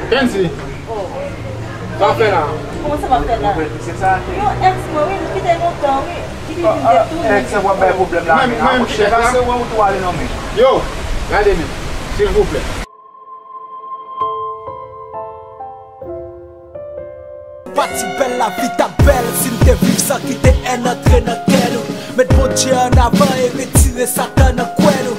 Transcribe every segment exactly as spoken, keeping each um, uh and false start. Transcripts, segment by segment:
Kenzi, sa w ap fè la? Kòman sa m ap fè la? Yon èks mwen, wi, m kite l lontan, wi. Li vin detounen. Èks w ap bay pwoblèm la, men, men, men, men, se mwen ou tou ale non, men. Yo, gade men, silvouplè. Pati bèl, lavi t ap bèl si n te viv san kite èn antre nan kè nou. Met Bondye an avan e retire Satan nan kwen nou.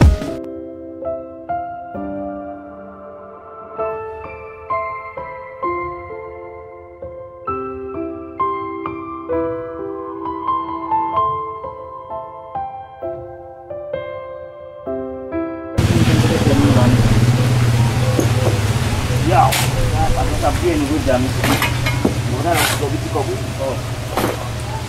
Yow, patwon sa byen negosye a, mesye. Bon, sa la, bon, piti kòb, wi.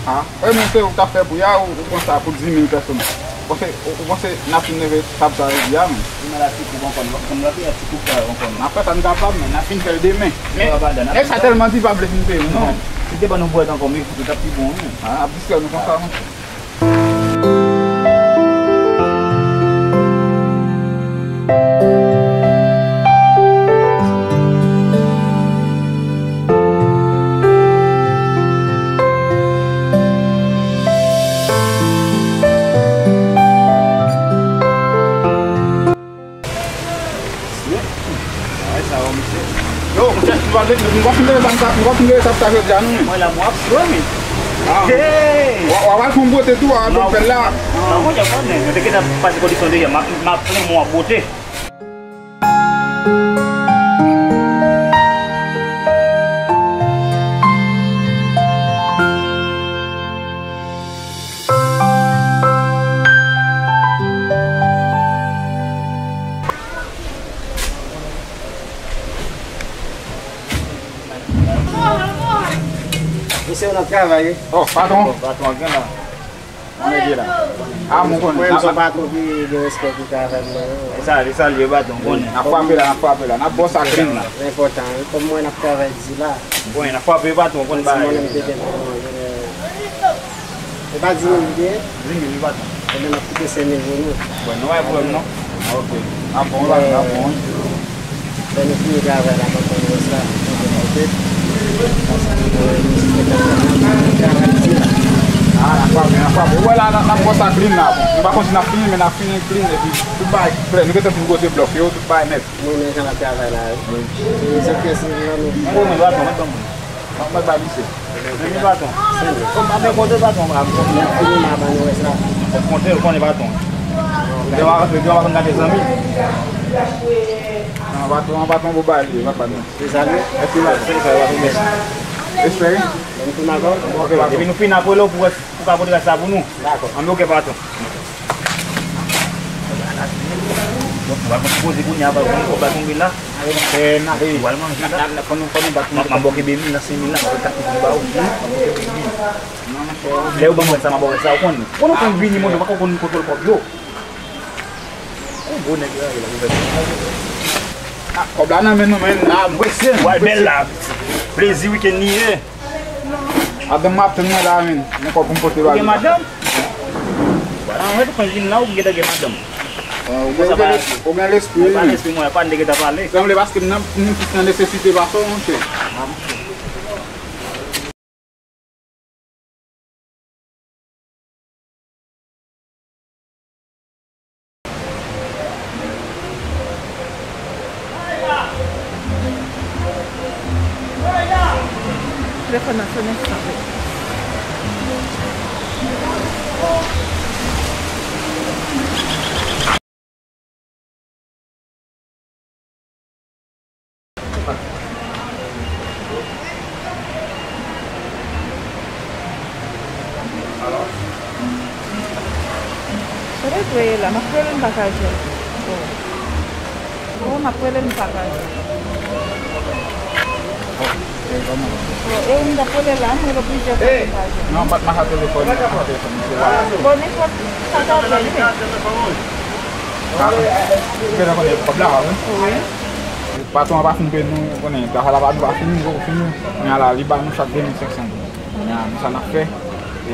Ah, e men se ou k ap fè bri a, ou, ou pran sa pou dis mil pèsòn. Ou panse, ou, ou panse n ap fin leve tab sa jodi a, men? Ou nan la ti koup ankò, nou pa, nou pa fin la ti koup sa ankò, non. N ap fè sa n kapab, men n ap fin fè l demen. Men, nèg sa tèlman di pa vle fin peye nou, non. Si te ban nou bwèt ankò, men, li t ap pi bon, wi. Ah, ap distrè nou konsa, non. Mesye, bagay sa yo, mesye. Yo, monchè, nou pa vle, nou pa fin leve sa, nou pa fin leve sa pou sa jodi a, non, men. Mwen la, mwen ap swe, men. Ah. Hey! W a, w a pral fè yon bwote tou, a, pou fè l la. Non, monchè, konnen, nou te gentan pase kondisyon deja, m ap, m ap plen mwen ap bwote. Mesye, nou ap travay, wi. Oh, patwon. Patwon, gen la. Mwen gen la. Ah, mwen konnen. Frè m, se yon patwon ki gen respè pou travay mwen yo. E sa, e sa l ye, patwon, konnen. N ap frape la, n ap frape la. N ap ba w sa clean la. Enpòtan, wi. Kòm mwen, n ap travay di la. Bon, n ap frape, patwon, konn bagay. Ti moun m te gen pou mwen, e pa di mil li te ye? Di mil, wi, patwon. Ebyen, n ap kite senk mil pou nou. Bon, nou pa gen pwoblèm, non. Ok. N ap bon, wi, patwon, n ap bon, wi. Lè nou fini travay la, n ap pran rès la. Ok. Paske, euh, nou se travay isi la. Ah, n ap frape, n ap frape. Ou wè la, n ap, n ap ba w sa clean la. Bon, nou pa konn si n ap fini, men n ap fini clean, epi tout bagay klè. Nou gentan fin poze blòk yo, tout bagay nèt. Mwen menm jan n ap travay la, wi. Wi. Se, se pyès li lan nou. Mwen, mwen, patwon, mwen, mwen. Mwen, mwen, ba misye. Senk mil, patwon. Senk mil. Kòm pa byen konte, patwon, ba m konte. Lè fini, m a ba nou rès la. Fòk konte, ou konnen, patwon. Devan, devan, pa konn gade zanmi. Non, patwon, patwon, bon bagay li ye, pa bad non. Se sa, wi. Mèsi, patwon. Mèsi, patwon, mèsi. Respè, wi. Bon, nou tounen ankò? Ok, patwon. Epi nou fin apre lè pou wè. Ou ka pote rès la pou nou? Dakò. Anben, ok, patwon. Bon, nou pral konn poze kounye a, pa konn kòb la tonbe la. Ou al manje la. N ap, n ap, fò nou, fò nou bat. M ap, m ap bòke de mil nan senk mil la, m ap kat mil ba ou. Lè yo ban mwen sa, m ap ba ou sa, ou konn. Bon, nou konn vini, mwen, nou pa konn kontwòl kòb yo. Ou gwo nèg la, la, la. Ah, kòb la nan men nou, men, ah, nou prese, nou prese. Wè, bèl la. Plezi wikenn li ye. Madanm mwen ap tann mwen la, men. Gen kòb pou m pote ba li. Ou gen madanm? Wala, mwen tou konn vin la, ou gentan gen madanm. Ou gen, ou gen lespri, ou gen lespri, wi. Ou pa lespri, mwen, pa n te gentan pale. Sanble paske m nan, m plis nan nesesite pase w, monchè. Telefòn nan sonnen, sanble. Kote Dre ye la? M ap rele l, m pa ka jwenn. Oh. Oh, m ap rele l, m pa ka jwenn. Oh, e m t ap rele la, m rele plizyè fwa, m pa jwenn. Non, m pa t mache ak telefòn, m pa t mache ak telefòn, misye la. Bon, nenpòt sa ka fèt, wi. Ah, ou gentan konnen kòb la, wi. Wi. Patwon an pa fin peye nou, ou konnen, travay la pa nou pa fini, nou poko fini. Kounye a la, li ba nou chak de mil senk san goud. Kounye a, nou sa n ap fè? E,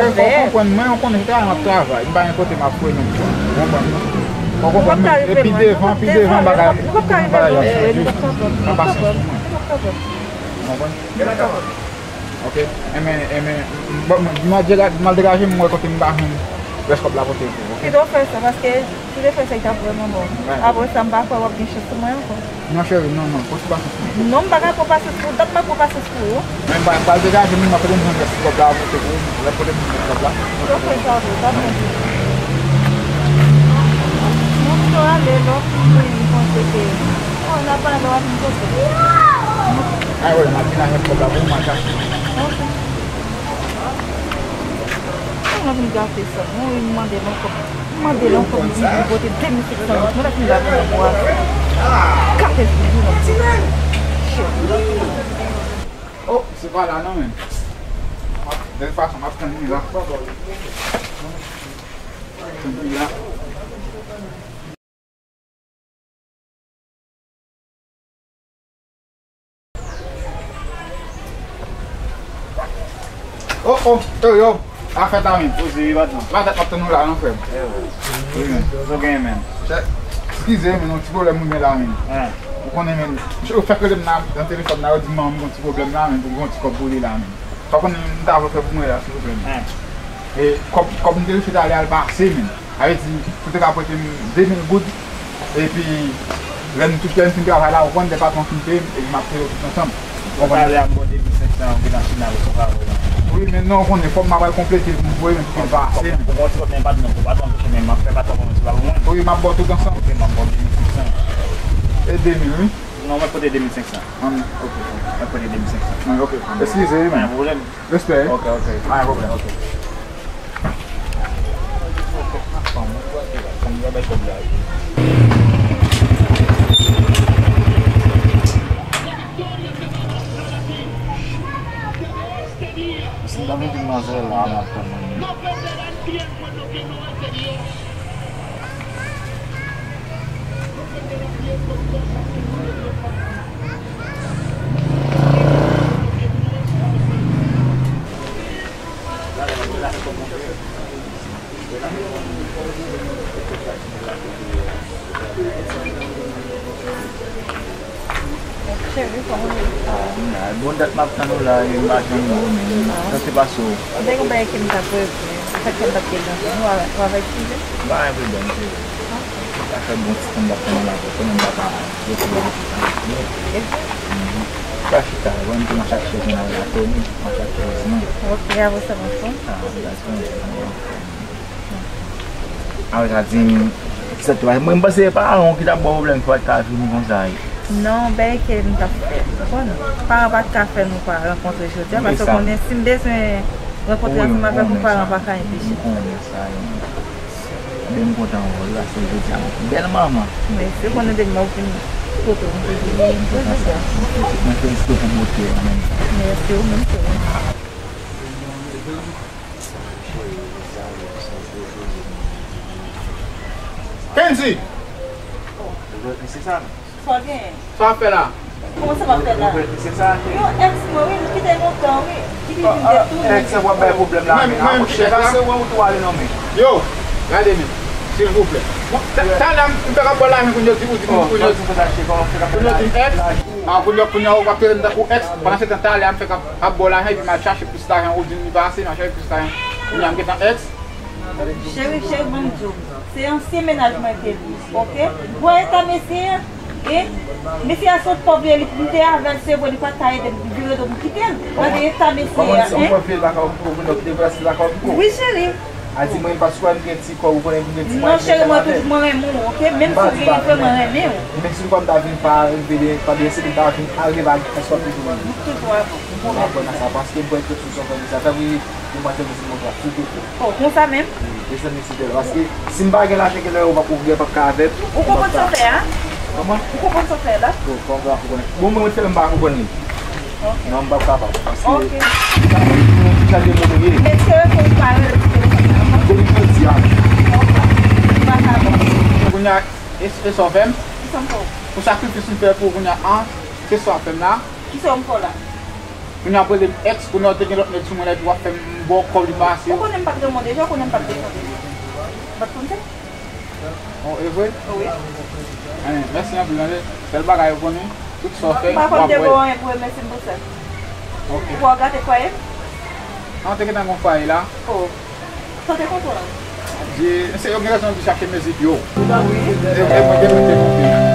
fè, fò w konprann, mwen, ou konnen se travay m ap travay. M pa gen kote m ap foure non pwa. Ou konprann? Ou konprann? Epi devan, pi devan, bagay ap, bagay ap chanje. Sa pa sans pou mwen. Ou konprann? Ok. Enben, enben, bon, m, m, m al degaje m, m wè kote m pa jwenn rès kòb la pote pou ou, ok? Kite w fè sa, paske si w te fè sa, li t ap vrèman bon. Apre sa, m pa kwè w ap gen chans sou mwen ankò. Non, cheri, non, non, pran ti pasyans pou mwen. Non, m pa ka pran pasyans pou ou, dat m ap pran pasyans pou ou. Men m pa, m pral degaje m, m ap pote m jwenn rès kòb la pote pou ou, lè pote m jwenn rès kòb la. Ou fè sa vre, pa pran ti. Mwen pito ale, lè w fin kouri, m panse ke, oh, n ap pale, w ap vin poze. Ay, wè, m ap vin avèk kòb la pou ou, m al chache. Ok. Mwen vin gate sa. Mwen vin mande l ankò. Mwen mande l ankò, m di li pote de mil senk san goud. Mwen vin gate sa pou ase. Gate sa, wi, non. Shit. Oh, se pa la non, men. De tout fason, m ap tann li la. Tann li la. Oh, oh, yo, yo. Afè ta menm. Poze wi, patnè. Madanm ap tann ou la, non, frè m. Wi, men. Sa w genyen menm? Eskize, men, yon ti pwoblèm mwen gen la, men. Ou konnen, men, yo fèk rele m nan, nan telefòn nan, yo di m, manman, m gen yon ti pwoblèm la, men, pou yon ti kòb pou li la, men. Sa w konnen m ta vle fè pou mwen la, silvouplè, men? E kòb, kòb m te rive talè a, l pa ase, men. Sa vle di, si w te ka prete m de mil goud, epi lè n tout, lè n fin travay la, ou konn lè patwon fin peye m, epi m ap peye w tout ansanm. Ou konprann? Talè a m ba w de mil senk san an, ou gentan final ou sou kare la. Wi, men non, ou konnen, fò m pral konplete pou m voye, men pou l pa ase, men. Ou gon ti kòb, men patwon, pou patwon touche, men m ap fè patwon konn se pa pou mwen. Wi, m ap ba w tout ansanm. Ok, m ap ba w de mil senk san. E de mil, wi. Non, mwen pote de mil senk san. An, ok. Mwen pote de mil senk san. An, ok. Eskize, wi, men. Pa gen pwoblèm. Respè, wi. Ok, ok. Pa gen pwoblèm. Ok. Si m ta vin di manzè la, m ap tann mwen. Cheri, kòman w ye? Ah, m la. Bon dat m ap tann ou la, e m pa jwenn ou, men sa se pase w. Ou te gen bagay ke m t ap regle. Sa fè ke m t ap gen nan ou, ou avèk prive? M pa gen pwoblèm, cheri. Sa fè bon ti tan m t ap tann ou la, konnen m pa ka retwouve w depi tan. Ou ka chita, bon, m te nan chak chèz mwen avèk atoni, nan chak chèz mwen. Ok, apre sa, m ap pran. Ah, m ta jwenn ou. Apre sa, di m, sa tou, mwen, m panse se paran w ki t ap ba w pwoblèm pou w pa t ka vini konsa, wi. Non, bèl ke m t ap fè. Ou konprann? Paran pa t ka fè nou pa rankontre jodi a, paske w konnen, si m bezwen rankontre ansanm avèk ou, paran pa ka enpeche. M konnen sa, wi. Men m kontan wè w la, se jodi a. Bèl manman. Mèsi, ou konnen depi m ap vin kote w, m toujou vini. M kontan sa. Mwen felisite w pou bote w, menm. Mèsi, ou menm tou. Kendy! Sa w genyen? Sa w ap fè la? Kòman sa m ap fè la? Yon èks mwen, wi, m kite l lontan, wi. Li vin vin detounen. Èks w ap bay pwoblèm la, men. Apre, se pa se wè ou tou ale non, men. Yo, gade, men. Silvouplè. Bon, ta-, talè a m fèk ap ba w lajan, kounye a ou di, ou di, kounye a ou di, kounye a ou di m èks. Ah, kounye a, kounye a w ap trete m tankou èks. Pandan se tan, talè a m fèk ap, ap ba w lajan, epi m al chache plis lajan, ou di m li pa ase, m al chache plis lajan. Kounye a m gentan èks. Cheri, cheri, ban m di w, se ansyen mennaj mwen ke li, ok? Bò eta mesye a, e mesye a sot pòv li, li te avè l, se vre, li pa t ka ede m, li vire do m kite l. Gade eta mesye a, en? Wi, cheri. A di mwen, paske m gen ti kò, ou konnen m gen ti mwayen. Non, cheri, mwen toujou, mwen renmen w, oke? Menm si w gen fre, mwen renmen w. Men si m ta vin pa rive de, pa de, si m ta vin arive ak fòs toujou renmen. Toujou avè w. Mwen pa kwè nan sa, paske m kwè ke sou sa fè sa, fè m ri, pou mwen, se mwen, se mwen, sou tout. Oh, konsa menm? Wi, e se mwen, se paske si m pa gen lajan, gen lè ou p ap, ou p ap ka avè m. Ou konprann sa w fè a? Kòman? Ou konprann sa w fè la? Bon, kòman ou konnen? Bon, mwen, mwen, m pa konprann li. Ok. Non, m p ap kapab. Paske, ok, sa de moun ou ye. Èske ou pa rele pou telefòn nan? Pou li jodi a. Ok. M pa kapab. Kounye a, e, e sa w fè m? Kisa m fè w? Pou sakrifis m fè pou kounye a, se sa w fè m la? Kisa m fè w la? Kounye a, w rele m ex, kounye a, w te gen lòt nèg sou mwen la, epi w ap fè m ba w kòb li pa ase. Ou konnen m pa t renmen w deja, ou konnen m pa t bezwen w deja. M pa t konn sa? Oh, e vre? Wi. Anyen, mèsi anpil, tande. Sèl bagay ou konnen, tout sa w fè, w ap wè. M pa konn te gen anyen pou remèsye m pou sa. Ok. Ou wè w gate fwaye m? An, te gentan gon fwaye la. Oh. Sa w te konprann? Di, se yo gen rezon di chache mizik yo. Wi. E, e, mwen te mete konpli.